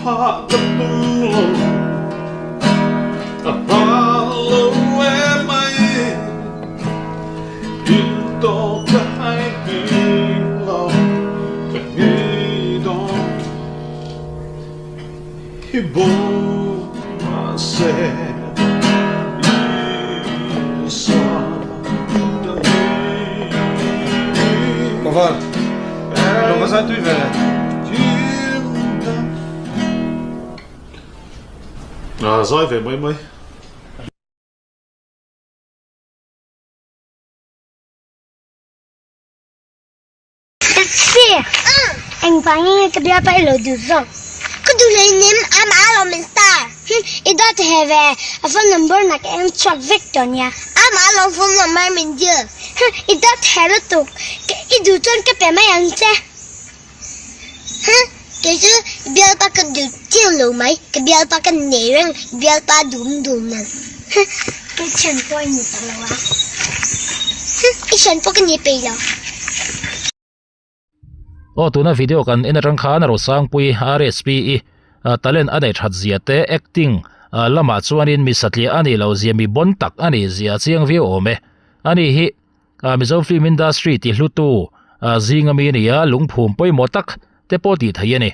phah ka tum lo A hma lo em mai In tawp ka hai bik lo Ka ngei dawn hi bo mahse Isua ka ni. Pavan, lo va zai tui ve le. Zai ve mai mai. Si, engvangin nge ka bialpa i lo duh zawk? Ka duh hlei nim, amah a lawm min star. I dawt he ve, a phone number na ka en chhuak vek tawh nia. Amah a lawm phone number min dil. I dawt he lutuk, i duh chuan ka pe mai ang che. Kei chu i bialpa ka duh chiang lo mai, ka bialpa ka nei reng, i bialpa dum dum nan. Ka thian pawh i ni tak lo a, i thian pawh ka ni peih lo. Aw tuna video kan en atang khan Rosangpui RSP-i talent a neih that zia te acting lamah chuanin mi satliah a nih loh zia mi bon tak a nih zia a chiang viau awm e. Ani hi Mizo film industry ti hlutu zinga mi a ni a, lungphum pawimawh tak te pawh tih theih a ni.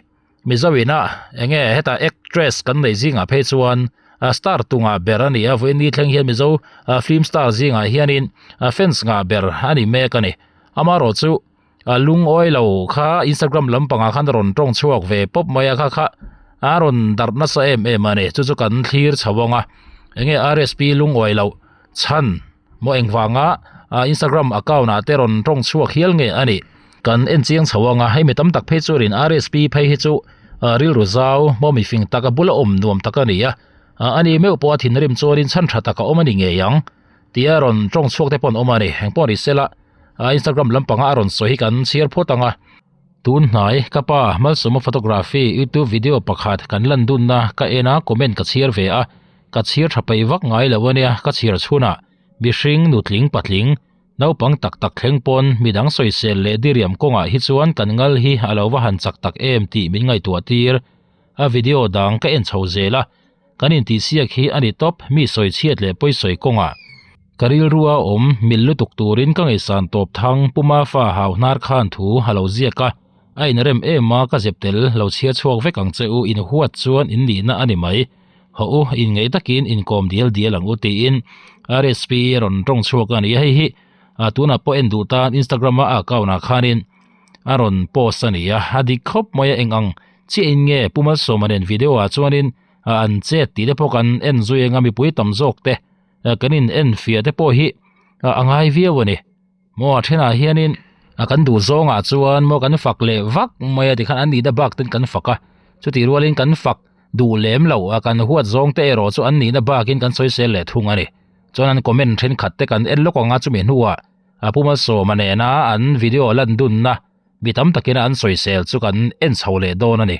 Mizo ina enge heta actress kan neih zingah phei chuan star tungah ber a ni a, vawiin ni thleng hian Mizo film star zingah hianin fans ngah ber a ni mek a ni. Amaherawh chu lungawi lo kha Instagram lampangah khan a rawn tawng chhuak ve pawp mai a, kha kha a rawn darh nasa em em a ni. Chu chu kan thlir chho ang a, enge RSP lungawi loh chhan Maw engvanga Instagram account ah te rawn tawng chhuak hial nge a nih? Kan en chiang chho anga hei mi tam tak phei chuanin RSP phei hi chu rilru zau maw mi fing tak a bula awm nuam tak a ni a, a ni meuh pawh a thinrim chuanin chhan tha tak a awm a ni ngei ang tia rawn tawng chhuak te pawh an awm a ni. Engpawh ni sela Instagram lampanga a rawn sawi hi kan chhiar phawt ang a. Tun hnai ka pa Malsawma photography YouTube video pakhat kan lan dunna ka en a comment ka chhiar ve a. Ka chhir tha peih vak ngai lo ania ka chhir chhunah mihring nutling patling naupang tak tak thleng pawn midang sawisel leh diriam kawngah hi chuan kan ngal hi a lo va han chak tak em tih min ngaihtuah tir. A video dang ka en chho zel a, kan intihsiak hi a ni tawp mi sawichhiat leh pawisawi kawngah. Ka rilrua awm mil lutuk turin ka ngaihsan tawp thang Puma fa hau hnar khan thu a lo ziak a, a inrem em a ka zep tel lo chhiar chhuak vek ang che u inhuat chuan in nihna a ni mai. Haw u, inngeih takin inkawm dial dial ang u tiin RSP a rawn tawng chhuak a ni a, hei hi tunah pawh en duh tan Instagram a account ah khanin a rawn post a ni a, a dik khawp mai a eng ang chiahin nge Pu Malsawma nen video ah chuanin an chet tih te pawh kan en zui anga mipui tam zawk te kan in en fiah te pawh hi a ngai viau a ni. Maw a thenah hianin a kan duh zawngah chuan maw kan fak leh vak mai a tikhan an nihna bak ten kan fak a, chutih rualin kan fak duh lem lo a kan huat zawng te erawh chu an nihna bakin kan sawisel leh thung a ni. Chuan an comment thenkhat te kan en lawk ang a chumi hnuah a Pu Malsawma nena an video lan dunna mi tam takina an sawisel chu kan en chho leh dawn a ni.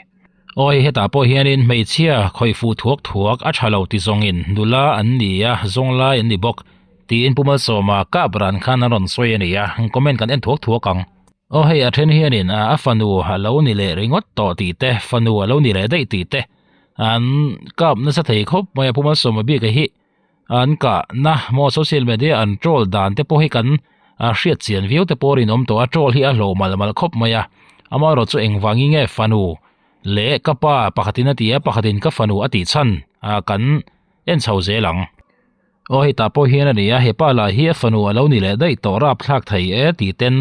Awi hetah pawh hianin hmeichhia khawih fuh thuak thuak a tha lo ti zawngin nula an ni a, zawng lai an ni bawk tiin Pu Malsawma kap ran khan an rawn sawi a ni a, comment kan en thuak thuak ang. Aw hei a then hianin a fanu a lo ni leh ringawt tawh tih te, fanu a lo ni leh daih tih te an kap nasa thei khawp mai a Pu Malsawma bik hi. An kahna maw social media an troll dan te pawh hi kan hriat chian viau te pawh rinawm tawh a, troll hi a hlawh malh malh khawp mai a, amaherawh chu engvangin nge fanu leh ka pa pakhatin a ti a, pakhatin ka fanu a tih chhan kan en chho zel ang. Aw hei tah pawh hian a ni a, hepa lah hi a fanu a lo ni leh daih tawh rapthlak thei e tih ten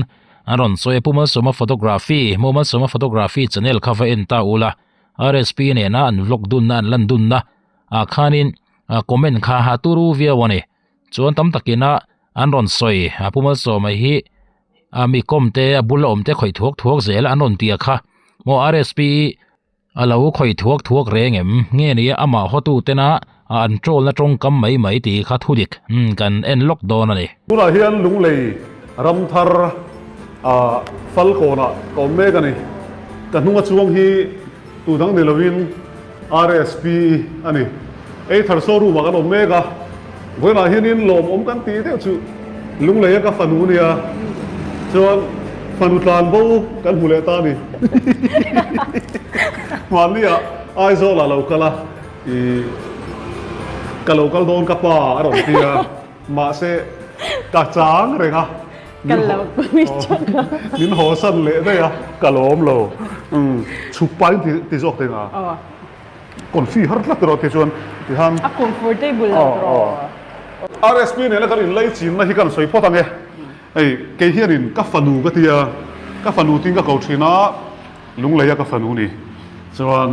an rawn sawi a, Pu Malsawma photography, Mu Malsawma photography channel kha va en ta ula, RSP nena an vlog dunna an lan dunna ah khanin comment kha a turu viau a ni chuan tam takin a an rawn sawi a Pu Malsawma hi a mi kawm te a bula awm te khawih thuak thuak zel an rawn ti a kha maw RSP a lo khawih thuak thuak reng em nge ni a amah hawtu tena an troll na tawngkam mai mai tih kha thudik kan en lawk dawn a ni. Tunah hian Lunglei Ramthar ah Falkawnah ka awm mek a ni. Ka hnunga chuang hi tu dang ni lovin RSP a ni. Either showroom ah kan awm mek a, vawiinah hianin lawmawm kan tih deuh chu Lunglei a ka fanu nia, chuan fanu tlan bo kan hmu leh ta a ni. Hmanni ah. Aizawl ah lo kal a, ih ka lo kal dawn ka pa a rawn ti a, mahse ka chang reng a, min haw san leh daih a, ka lawm lo. Umm chhuk pa in ti zawk teng a, confi har tlat erawh ti chuan tihan. A comfortable lo tawh. RSP nena kan inlei chinna hi kan sawi phawt ang e. Hei kei hianin ka fanu ka ti a, ka fanu tiin ka ko thin a, Lungleia ka fanu ni chuan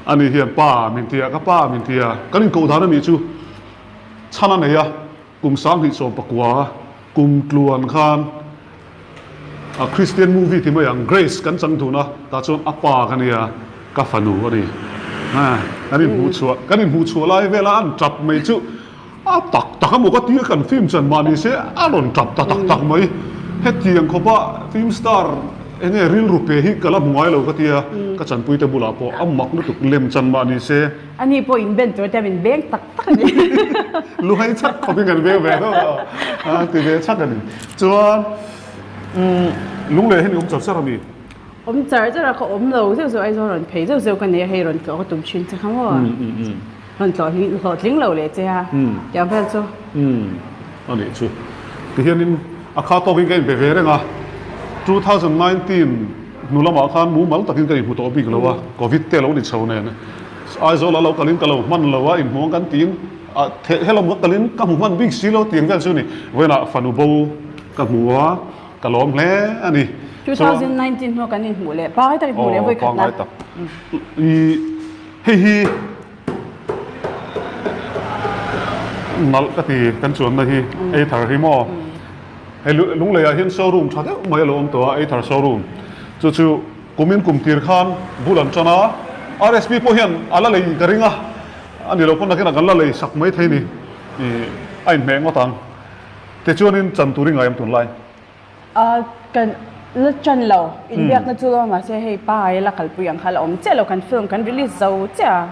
ani hian pa min ti a, ka pa min ti a, kan inkoh dan anih chu chhan a nei a, kum 2019 kum tluan khan a Christian movie ti mai ang Grace kan chang dun a, tah chuan a pa ka nia, ka fanu a ni. Kan inhmuh chhuah kan inhmuh chhuah lai vela an tap mai chu. A tak tak a maw ka ti a, kan film chan mah ni se a rawn tap ta tak tak mai. Hetiang khawpa film star eng nge rilru pe hi ka la hmu ngai lo ka ti a, ka chanpuite bulah pawh a mak lutuk lem chan mah ni se. Ani pawh in ben tur te min beng tak tak a ni. Luhai chak khawpin kan beng ve tho a, ti ve chak a ni. Chuan lunglei hian i awm char char a mi? Awm char char a, ka awm lo zeuh zeuh Aizawl rawn phei zeuh zeuh ka nei a, hei rawn tlawh ka tum thin che kha maw? Rawn tlawh hlawhtling lo leh che a, tiang vel chu. Umm, a nih chu. Tihianin a kha tawkin ka inpe ve reng a, 2019 hnu lamah khan mumal takin ka inhmu tawh bik lo a, Covid te lo ni chho nen. Aizawl a lo kalin ka lo hman lo a, inhmu ang kan tiin a helam ka kalin ka hmu hman bik si lo tiang vel chu ni. Vawiinah fanu bo ka hmu a, ka lawm hle a ni. 2019 hnu kan inhmuh leh pangai tak inhmuh leh vawikhat na. Aw, pangai tak. I hei hi. Nalh ka ti kan chuanna hi ei thar hi maw hei lunglei ah hian showroom tha deuh mai a lo awm tawh a ei thar showroom chu chu kumin kum tir khan bul an tan a RSP pawh hian a la lei ka ring a a ni lo pawn nakinah kan la lei sak mai thei ni ih a inhmeh ngawt ang tichuanin chan tur i ngaih awm tunlai. A kan la chan lo inbiakna chu lo mahse hei pa ai la kalpui ang kha la awm chiah lo kan film kan release zo chiah a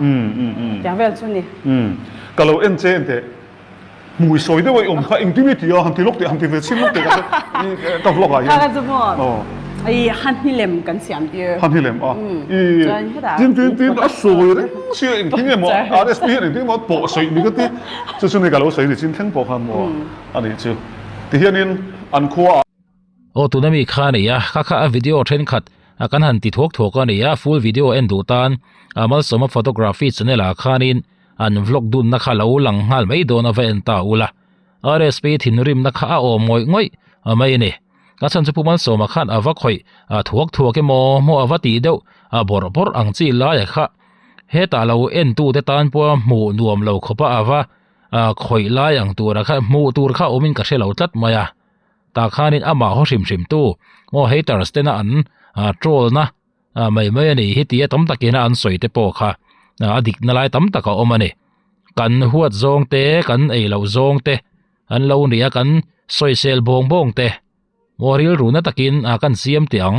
tiang vel chu ni. Ka lo en che enteh hmui sawi deuh a i awm kha engtin i ti a han ti lawk teh han ti ve chhin lawk teh ka hre ka vlog ah hian. Kha ka chu maw i hanhni lem kan siam tir. Hanhni lem a i tin tin tin a sawi reng sia engtin nge maw RSP hian engtin nge maw pawh sawi ni ka ti chu chu ni ka lo sawi ni chin thleng pawh khan maw a nih chu. Tihianin an khua ah. Aw tuna mi kha a nei a, kha kha a video thenkhat a kan han ti thuak thuak a ni a, full video en duh tan a Malsawma photography channel ah khanin an vlog dunna kha lo lang nghal mai dawn a va en ta ula. RSP thinrimna kha a awm ngawih ngawih mai a ni. A chhan chu Pu Malsawma khan a va khawih a thuak thuak emaw maw a va tih deuh a bawrh bawrh ang chi laia kha hetah lo entute tan pawha hmuh nuam lo khawpa a va a khawih lai ang tura kha hmuh tur kha awmin ka hre lo tlat mai a tah khanin amah haw hrim hrim tu maw haters tena an troll na mai mai a ni hi tia tam takin a an sawi te pawh kha a dik na lai tam tak a awm a ni kan huat zawng te kan ei loh zawng te an lo ni a kan sawisel bawng bawng te. Maw rilru na takin a kan siam teh ang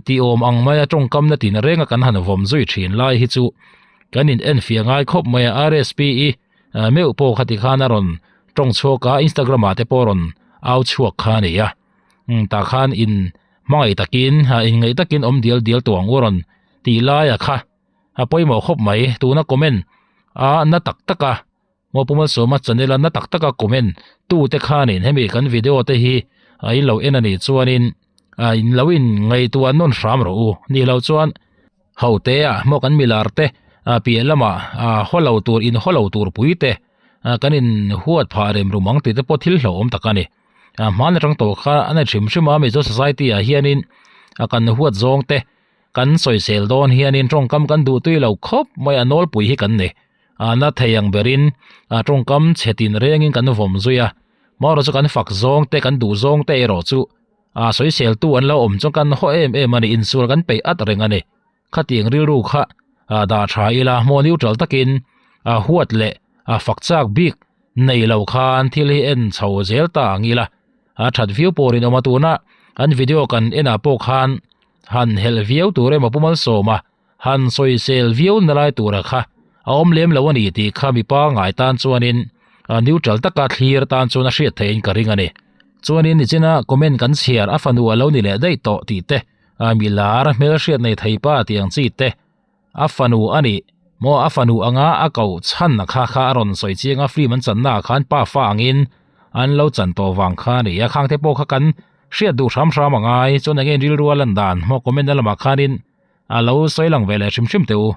tih awm ang maia tawngkam na tin renga kan han vawm zui thin lai hi chu kan in enfiah ngai khawp mai a RSP i meuh pawh kha tikhan a rawn tawng chhuak a Instagram ah te pawh a rawn au chhuak kha a ni a tah khan in hmangaih takin in ngaih takin awm dial dial tawh ang u rawn tih laia kha a pawimawh khawp mai tuna comment a na tak tak a. Maw Pu Malsawma channel a na tak taka comment tu te khanin hemi kan video te hi a in lo en a nih chuanin a in lo in ngaihtuah nawn hram rawh u nih loh chuan ho te ah maw kan milar te a piah lamah a haw lo tur in haw lo tur pui te a kan in huat phah rem rum ang tih te pawh thil hlauhawm tak a ni a hman atang tawh kha a ni hrim hrim a Mizo society ah hianin a kan huat zawng te kan sawisel dawn hianin tawngkam kan duh tui lo khawp mai a nawlpui hi kan ni. A na thei ang berin a tawngkam chhe tin rengin kan vawm zui a, marawh chu kan fak zawng te kan duh zawng te erawh chu a sawiseltu an lo awm chuan kan haw em em a ni, insual kan peih at reng a ni. Khatiang rilru kha a dah tha ila maw neutral takin a huat leh a fak chak bik nei lo khan thil hi en chho zel ta ang ila a that viau pawh rinawm a tuna an video kan enah pawh khan han helh viau tur emaw Pu Malsawma Han sawisel viau na lai tura kha a awm lem lo a ni tih kha mipa ngai tan chuanin neutral taka thlir tan chuan a hriat theihin ka ring a ni. Chuanin nichina comment kan chhiar a fanu a lo ni leh daih tawh tih te, mi lar hmelhriat nei thei pa tih ang chi te. A fanu a nih maw a fanu anga a koh chhan kha kha a rawn sawi chiang a film an channa ah khan pa fa angin an lo chan tawh vang kha a ni a khangte pawh kha kan hriat duh hram hram a ngai chuan enge rilru a lan dan maw comment na lamah khanin a lo sawi lang ve leh hrim hrim teh u.